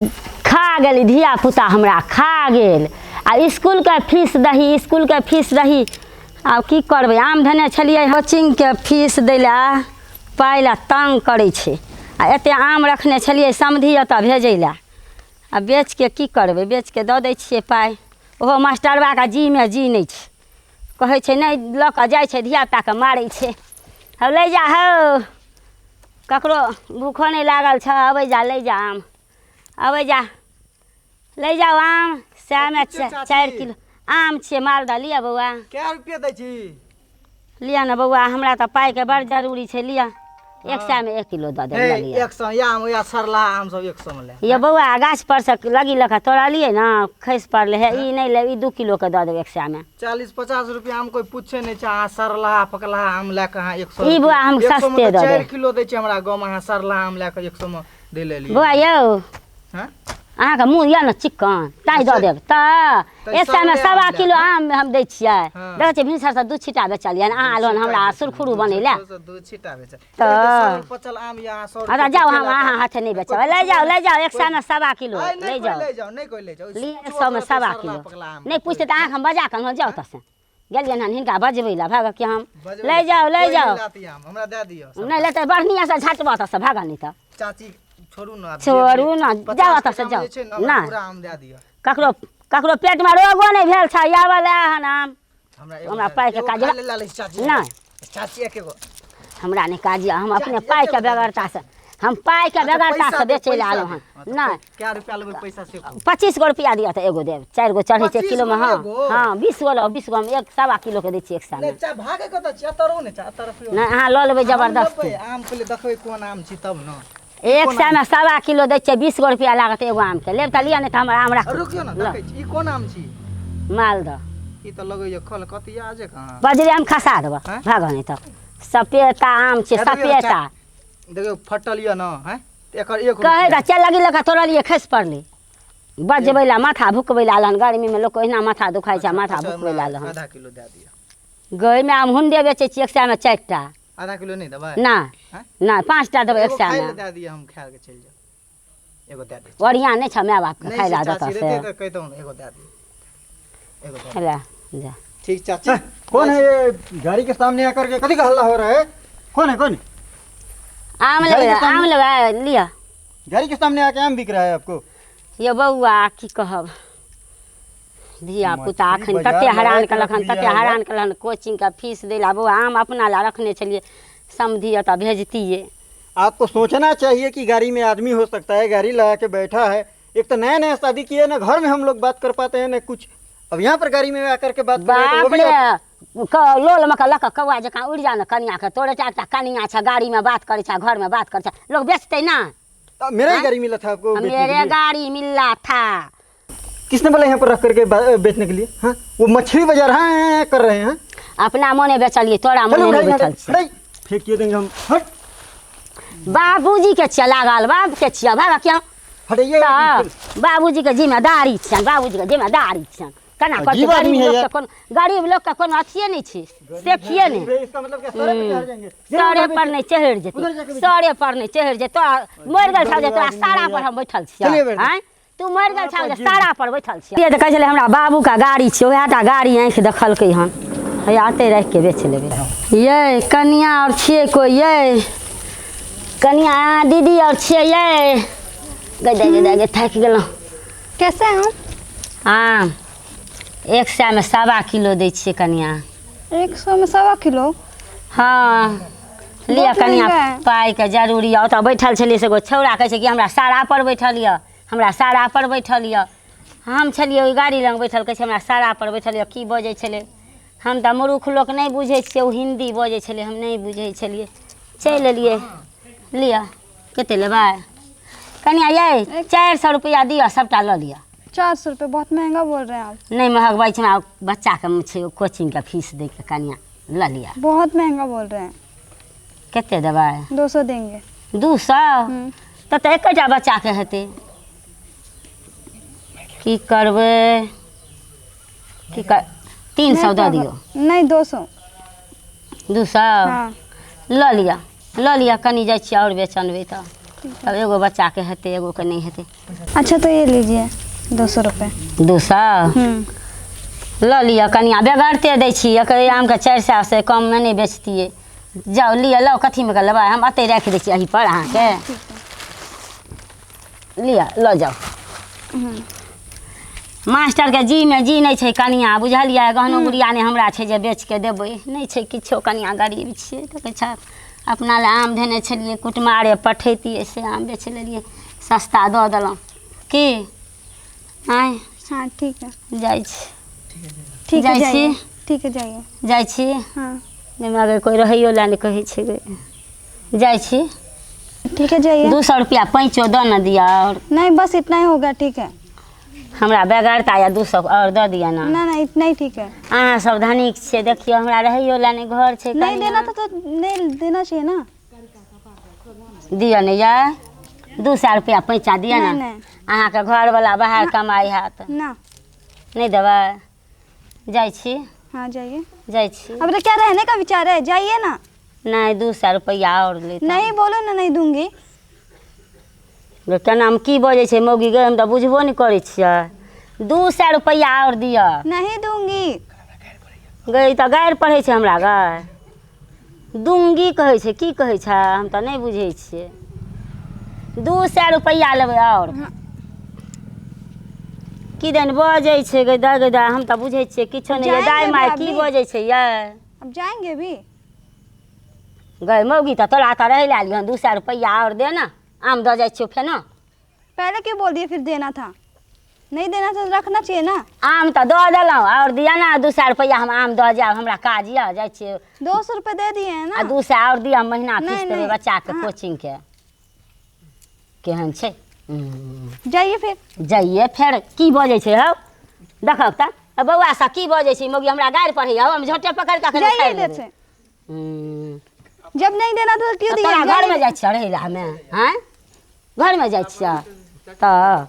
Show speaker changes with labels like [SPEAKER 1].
[SPEAKER 1] खा गेली धियापुता हमरा खा गेल। आ इसकुलके फीस दही, इसकुलके फीस दही। आब की करबै, आम धेने छलियै कोचिंगके फीस दै लए, पाइ लए तंग करै छै। आ एतेक आम रखने छलियै समधि ओतऽ भेजै लए, आ बेचके की करबै, बेचके दऽ दै छियै पाइ। ओहो मास्टरबाके जीमे जी नहि छै, कहै छै नहि लऽ कऽ जाइ छै, धियापुताके मारै छै। हौ लै जा हौ, ककरो भूखो नहि लागल छऽ, अबै जा लै जा आम, अबै जा लै जाउ आम। सएहमे 4 किलो आम छियै मालदह। लिअ बौआ।
[SPEAKER 2] कै रुपये दै छी?
[SPEAKER 1] लिअ ने बौआ, हमरा तऽ पाइके बड़ जरूरी छै। लिअ, 100 मे 1 किलो दऽ देब, लऽ लिअ।
[SPEAKER 2] 100 या आम या सरलाहा आम सब 100 मे ले।
[SPEAKER 1] ये बौआ, गाछ पर से लगी लऽ कऽ तोड़लियै ने, खसि पड़लै हे। ई नहि लेब, ई 2 किलोके दऽ देब 100 मे।
[SPEAKER 2] 40-50 रुपया आम कोइ पूछे नहि छै, अहाँ सरलाहा पकलाहा आम लए कऽ अहाँ 100।
[SPEAKER 1] ई बौआ हम
[SPEAKER 2] 100 मे
[SPEAKER 1] सस्ते
[SPEAKER 2] तऽ
[SPEAKER 1] दऽ
[SPEAKER 2] 4
[SPEAKER 1] देब।
[SPEAKER 2] किलो दै छै हमरा गाँवमे, अहाँ सरलाहा आम लए कऽ 100 मे दै लेलियै।
[SPEAKER 1] बौआ यौ।
[SPEAKER 2] हँ?
[SPEAKER 1] अहाँके मुँह यऽ ने चिक्कन, ताहि दऽ देब तऽ।
[SPEAKER 2] तऽ
[SPEAKER 1] 100 मे
[SPEAKER 2] सड़ले आम
[SPEAKER 1] 1.25
[SPEAKER 2] लए
[SPEAKER 1] किलो
[SPEAKER 2] कऽ।
[SPEAKER 1] आम हम दै छियै।
[SPEAKER 2] हँ।
[SPEAKER 1] देखै छियै, भिनसरसँ 2 छिट्टा बेचलियै, अहाँ एलहुँ हन हमरा सुरखुरू बनै लए।
[SPEAKER 2] 2 छिट्टा बेचल
[SPEAKER 1] तऽ
[SPEAKER 2] पचल आम या अहाँ 100।
[SPEAKER 1] अच्छा जाउ, हम अहाँ हाथे नहि बेचब। लै जाउ, लै जाउ, 100 मे 1.25 किलो लै जाउ।
[SPEAKER 2] लै जाउ, नहि कोइ लै जाउ।
[SPEAKER 1] लिअ, 100 मे 1.25 किलो। नहि पूछतै तऽ अहाँके हम बजा कऽ अनलहुँ। जाउ तऽ, से गेलियनि हन हिनका बजबै लए। भागऽ कि हम लै जाउ, लै जाउ।
[SPEAKER 2] आम हमरा दए दिअ।
[SPEAKER 1] नहि लेतै, बढ़िआँसँ झटबऽ तऽ से भागऽ, नहि तऽ।
[SPEAKER 2] चाची, छोड़ू ने आब।
[SPEAKER 1] छोड़ू ने, जाउ एतऽ से जाउ।
[SPEAKER 2] नहि,
[SPEAKER 1] नहि।
[SPEAKER 2] पूरा आम दए दिअ।
[SPEAKER 1] ककरो ककरो पेटमे रोगो नहि भेल छै, आबऽ लए हन आम।
[SPEAKER 2] हमरा
[SPEAKER 1] हमरा पाइके काज
[SPEAKER 2] ले लै चाची।
[SPEAKER 1] नहि।
[SPEAKER 2] चाची, एक एगो।
[SPEAKER 1] हमरा नहि काज यऽ, हम अपने
[SPEAKER 2] चाची,
[SPEAKER 1] पाइके
[SPEAKER 2] एके गो दए दिअ।
[SPEAKER 1] बेगरतासँ, हम पाइके
[SPEAKER 2] अच्छा,
[SPEAKER 1] बेगरतासँ
[SPEAKER 2] पैसा दे,
[SPEAKER 1] बेचै लए
[SPEAKER 2] पैसा
[SPEAKER 1] आलहुँ
[SPEAKER 2] दे।
[SPEAKER 1] हन।
[SPEAKER 2] हँ, तऽ
[SPEAKER 1] नहि।
[SPEAKER 2] कै रुपया लेबै पैसा से कहू।
[SPEAKER 1] 25 गो रुपया दिअ तऽ एगो देब, 4 गो चढ़ै छै
[SPEAKER 2] 25
[SPEAKER 1] किलोमे।
[SPEAKER 2] गो
[SPEAKER 1] हँ।
[SPEAKER 2] एगो?
[SPEAKER 1] हँ, 20 गो लऽ, 20 गो हम एक 1.25 किलोके दै छियै 100 मे।
[SPEAKER 2] नहि चा, भागे कतऽ छी? एतऽ रहू ने चा, एतऽ रखियौ।
[SPEAKER 1] नहि, अहाँ लऽ लेबै
[SPEAKER 2] हम
[SPEAKER 1] जबरदस्ती।
[SPEAKER 2] लेबै आम, पहिले देखबै कोन आम छी तब ने।
[SPEAKER 1] 100 मे 1.25 किलो दै छियै, 20 गो रुपया लागत एगो आमके। लेब तऽ लिअ, नहि तऽ हमर आम राखू।
[SPEAKER 2] रुकियौ ने।
[SPEAKER 1] लऽ।
[SPEAKER 2] देखै छी, ई कोन आम छी?
[SPEAKER 1] मालदह।
[SPEAKER 2] ई तऽ लगैया खल कतिया जे कहाँ।
[SPEAKER 1] बजरे हम खसा देबऽ।
[SPEAKER 2] आँय?
[SPEAKER 1] भागऽ नहि तऽ। सपेता आम छै।
[SPEAKER 2] हे देखियौ।
[SPEAKER 1] सपेता।
[SPEAKER 2] देखियौ, फटल यऽ ने हैं, तऽ एकर 1
[SPEAKER 1] कहै
[SPEAKER 2] रुपया।
[SPEAKER 1] तऽ चल, लगी लऽ कऽ तोड़लियै, खसि पड़लै। बजबै लए, माथा भुकबै लए आयल हन। गर्मीमे लोक ओहिना माथा दुखाइ छै, माथा
[SPEAKER 2] अच्छा,
[SPEAKER 1] भुकबै लए
[SPEAKER 2] हमरा
[SPEAKER 1] आयल हन।
[SPEAKER 2] आधा किलो दए दिअ।
[SPEAKER 1] गैमे आम हुंडे बेचै छियै 100 मे 4 टा।
[SPEAKER 2] आधा किलो नहि देबै?
[SPEAKER 1] नहि।
[SPEAKER 2] आँय?
[SPEAKER 1] नहि, 5 टा देबै
[SPEAKER 2] एगो
[SPEAKER 1] 100
[SPEAKER 2] खाय
[SPEAKER 1] मे।
[SPEAKER 2] लए दए दिअ, हम खाय के चलि जायब। एगो दए दै छी।
[SPEAKER 1] ओरियान नहि छ माय बापके
[SPEAKER 2] नहि
[SPEAKER 1] खाय
[SPEAKER 2] छै
[SPEAKER 1] लए देतऽ
[SPEAKER 2] चाची,
[SPEAKER 1] से।
[SPEAKER 2] रहतै तऽ कहितहुँ ने, एगो दए दिअ, एगो दए दिअ।
[SPEAKER 1] ले जा।
[SPEAKER 2] ठीक चाची।
[SPEAKER 3] कौन है ये गाड़ी के सामने आकर के कथी का हल्ला हो रहा है? कौन है, कौन?
[SPEAKER 1] आम
[SPEAKER 3] गाड़ी
[SPEAKER 1] लेबै?
[SPEAKER 3] के
[SPEAKER 1] आम
[SPEAKER 3] सामने
[SPEAKER 1] लेबै? लिअ।
[SPEAKER 3] गाड़ी के सामने आके आम बिक रहा है आपको?
[SPEAKER 1] यौ बौआ, की कहब, धिया पुता
[SPEAKER 3] मछली
[SPEAKER 1] एखन
[SPEAKER 3] बाजार
[SPEAKER 1] तते
[SPEAKER 3] लगा
[SPEAKER 1] हरान
[SPEAKER 3] के
[SPEAKER 1] केलक
[SPEAKER 3] रख
[SPEAKER 1] हन,
[SPEAKER 3] लिया
[SPEAKER 1] तते
[SPEAKER 3] है।
[SPEAKER 1] हरान केलक हन कोचिंगके फीस दै लए। बौआ, आम अपना लए रखने छलियै, समधि ओतऽ भेजतियै।
[SPEAKER 3] आपको सोचना चाहिए कि गाड़ी में आदमी हो सकता है, गाड़ी लगा के बैठा है। एक तो नया नया शादी किया है ना, घर में हम लोग बात कर पाते हैं ना कुछ, अब यहाँ पर गाड़ी में आकर के बात कर रहे हैं तो वो
[SPEAKER 1] बाप
[SPEAKER 3] भी
[SPEAKER 1] रे, लोलमे के लऽ कऽ कौआ जकाँ उड़ि जा ने कनियाके। तोरे टा एकटा कनिया छ, गाड़ीमे बात करै छ, घरमे बात करै छ, लोक बेचतै ना?
[SPEAKER 3] तो मेरा ही गाड़ी मिला था आपको बेचने के
[SPEAKER 1] मेरे
[SPEAKER 3] लिए?
[SPEAKER 1] गाड़ी मिला था।
[SPEAKER 3] किसने बोला यहाँ पर रख करके बेचने के लिए? हाँ, वो मछली बाजार हाँ हाँ, हाँ, कर रहे हैं।
[SPEAKER 1] अपना मोने बेचलियै, तोरा
[SPEAKER 3] चलो
[SPEAKER 1] मोने नहि
[SPEAKER 3] उठाइए,
[SPEAKER 1] बैठल छी।
[SPEAKER 3] हटाइए, फेंक देंगे हम, हट।
[SPEAKER 1] बाबूजी के छियै लागल, बापके छियै, भागा क्यों?
[SPEAKER 3] हटाइए।
[SPEAKER 1] तऽ बाबूजीके जिम्मेदारी छियनि, बाबूजीके जिम्मेदारी छियनि। केना करतै?
[SPEAKER 3] अजीब आदमी
[SPEAKER 1] गरीब
[SPEAKER 3] है
[SPEAKER 1] लोकके
[SPEAKER 3] यार।
[SPEAKER 1] कोनो, गरीब लोकके कोनो अथिए नहि छै, सेखिए नहि।
[SPEAKER 3] इसका मतलब क्या, सड़क पे चढ़ जाएंगे?
[SPEAKER 1] सरे पर नहि चढ़ि
[SPEAKER 3] उधर
[SPEAKER 1] जेतै।
[SPEAKER 3] जाके बैठो।
[SPEAKER 1] सरे पर नहि चढ़ि जेतै। तोरा मरि गेल छौ जे तोरा सारा पर हम बैठल
[SPEAKER 3] चलिए
[SPEAKER 1] छियै?
[SPEAKER 3] बैठ।
[SPEAKER 1] आँय, तू मरि गेल छौ जे सारा पर बैठल छियै? तऽ कहै छलै हमरा बाबूके गाड़ी छै, उएह टा गाड़ी आँखि देखलकै हन। हैया एतै राखि के बेच लेबै। यै कनिया, आओर छियै कोइ? यै कनिया, दीदी, आओर छियै? यै गै दै गै दै, थाकि गेलहुँ।
[SPEAKER 4] कैसे हम?
[SPEAKER 1] आम 100 मे 1.25 किलो दै छियै कनिया।
[SPEAKER 4] 100 में 1.25 किलो?
[SPEAKER 1] हँ, लिअ।
[SPEAKER 4] बहुत
[SPEAKER 1] कनिया,
[SPEAKER 4] महंगा है।
[SPEAKER 1] पाइके जरूरी यऽ। ओतऽ बैठल छलियै से एगो छौड़ा कहै छै कि हमरा सारा पर बैठल यऽ, हमरा सारा पर बैठल यऽ। हम छलियै ओहि गाड़ी लग बैठल, कहै छै हमरा सारा पर बैठल यऽ। की बजै छलै, हम तऽ मूर्ख लोक नहि बुझै छियै। ओ हिन्दी बजै छलै, हम नहि बुझै छलियै, चलि एलियै। लिअ, कते लेबै कनिया? यै, 400 रुपैआ दिअ, सभटा लऽ लिअ।
[SPEAKER 4] 400 रुपये बहुत महंगा बोल रहे हैं आप।
[SPEAKER 1] नहि महगबै छै, हमरा बच्चाके छै कोचिंगके फीस दैके। कनिया, लऽ लिअ।
[SPEAKER 4] बहुत महंगा बोल रहे हैं।
[SPEAKER 1] कते देबै?
[SPEAKER 4] 200 देंगे।
[SPEAKER 1] 200?
[SPEAKER 4] हम्म।
[SPEAKER 1] तऽ एकेटा बच्चाके हेतै। की करबै, की कर, 300 दऽ दियौ।
[SPEAKER 4] नहीं, 200।
[SPEAKER 1] 200?
[SPEAKER 4] हाँ।
[SPEAKER 1] लऽ लिअ, लऽ लिअ। कनि जाइ छियै आओर बेच अनबै तऽ। तब एगो बच्चाके हेतै, एगोके नहि हेतै।
[SPEAKER 4] अच्छा तो ये लीजिए 200 रुपये।
[SPEAKER 1] 200 लऽ लिअ कनिया, बेगरते दै छी। एकर आमके 400 से कममे नहि बेचतियै। जाउ लिअ, लौ कथीमे के लेबै, हम एतै राखि दै छी एहि पर अहाँके। लिअ लऽ जाउ। मास्टरके जीमे जी नहि छै कनिया, बुझलियै? गहनो गुड़िया नहि हमरा छै जे बेचके देबै, नहि छै किछो कनिया, गरीब छियै। तऽ कहै छै अपना लए आम धेने छलियै, कुटमारे पठैतियै, से आम बेच लेलियै, सस्ता दऽ देलहुँ की। आँय
[SPEAKER 4] हाँ ठीक है।
[SPEAKER 1] जाइ छी।
[SPEAKER 4] ठीक है
[SPEAKER 1] जाइ छी।
[SPEAKER 4] जाइए। ठीक है जाइए।
[SPEAKER 1] जाइ छी।
[SPEAKER 4] हाँ
[SPEAKER 1] नहि मगर कोइ रहैयो लए नहि कहै छै गे। जाइ छी।
[SPEAKER 4] ठीक है जाइए।
[SPEAKER 1] 200 रुपैआ पैंचो दऽ ने दिअ आओर।
[SPEAKER 4] नहीं बस इतना ही होगा। ठीक है।
[SPEAKER 1] हमरा बेगरता यऽ, 200 आओर दऽ दिअ ने।
[SPEAKER 4] ना ना इतना ही ठीक है।
[SPEAKER 1] अहाँ सब धनिक छियै, देखियौ हमरा रहैयो लए नहि घर छै।
[SPEAKER 4] नहीं
[SPEAKER 1] कनिया।
[SPEAKER 4] देना था तो नहीं देना चाहिए ना।
[SPEAKER 1] दिअ ने यै, 200 रुपैआ पैंचा दिअ ने।
[SPEAKER 4] नहीं नहीं।
[SPEAKER 1] अहाँके घरवला बाहर कमाइ हैत।
[SPEAKER 4] ना।
[SPEAKER 1] नहि देबै? जाइ छी।
[SPEAKER 4] हाँ जाइए।
[SPEAKER 1] जाइ छी।
[SPEAKER 4] अब क्या रहने का विचार है, जाइए ना।
[SPEAKER 1] नहि, 200 रुपैआ आओर लेत।
[SPEAKER 4] नहीं बोलो ना, नहीं दूंगी।
[SPEAKER 1] गे, केना हम की बजै छै मौगी गे, हम तऽ बुझबो नहि करै छियै। 200 रुपैआ आओर दिअ।
[SPEAKER 4] नहीं दूंगी।
[SPEAKER 1] गे, ई तऽ गारि पढ़ै छै हमरा गे। दूंगी कहै छै, की कहै छै, हम तऽ नहि बुझै छियै। 200 रुपैआ लेबै आओर। की दन बजै छै गे दाइ, गे दाइ, हम तऽ बुझै छियै किछो नहि यै। दाइ
[SPEAKER 4] जाएंगे
[SPEAKER 1] माय
[SPEAKER 4] अभी।
[SPEAKER 1] की बजै छै यै?
[SPEAKER 4] अब जाएंगे भी।
[SPEAKER 1] गै मौगी, तऽ तोरा तऽ रहै लए एलियै हन, 200 रुपैआ आओर दे ने, आम दऽ जाइ छियौ फेनो।
[SPEAKER 4] पहले क्यों बोल दिए फिर देना था? नहीं देना था तो रखना चाहिए ना।
[SPEAKER 1] आम तऽ दऽ देलहुँ, आओर दिअ ने 200 रुपैआ, हम आम दऽ जायब, हमरा काज यऽ, जाइ छियै।
[SPEAKER 4] 200 रुपये दे दिए हैं
[SPEAKER 1] आ
[SPEAKER 4] ना।
[SPEAKER 1] 200 आओर दिअ, महीना फीस
[SPEAKER 4] नहीं,
[SPEAKER 1] देबै
[SPEAKER 4] नहीं।
[SPEAKER 1] बच्चाके
[SPEAKER 4] हाँ।
[SPEAKER 1] कोचिंगके। केहन छै?
[SPEAKER 4] जाइए फिर।
[SPEAKER 1] जाइए फेर, की बजै छै हौ? देखहक तऽ आ बौआ सब की बजै छै मौगी, हमरा गारि पढ़ैया हौ, हम झोटे पकड़ि कऽ एखन
[SPEAKER 4] जाइए
[SPEAKER 1] उखाड़ि
[SPEAKER 4] इधर
[SPEAKER 1] लेबै।
[SPEAKER 4] से।
[SPEAKER 1] हम्म।
[SPEAKER 4] जब नहीं देना था तो क्यों
[SPEAKER 1] तऽ
[SPEAKER 4] दिए?
[SPEAKER 1] तोरा
[SPEAKER 4] जाइए।
[SPEAKER 1] घरमे जाइ छियै रहै लए हमे? आँय, घरमे जाइ छियै तऽ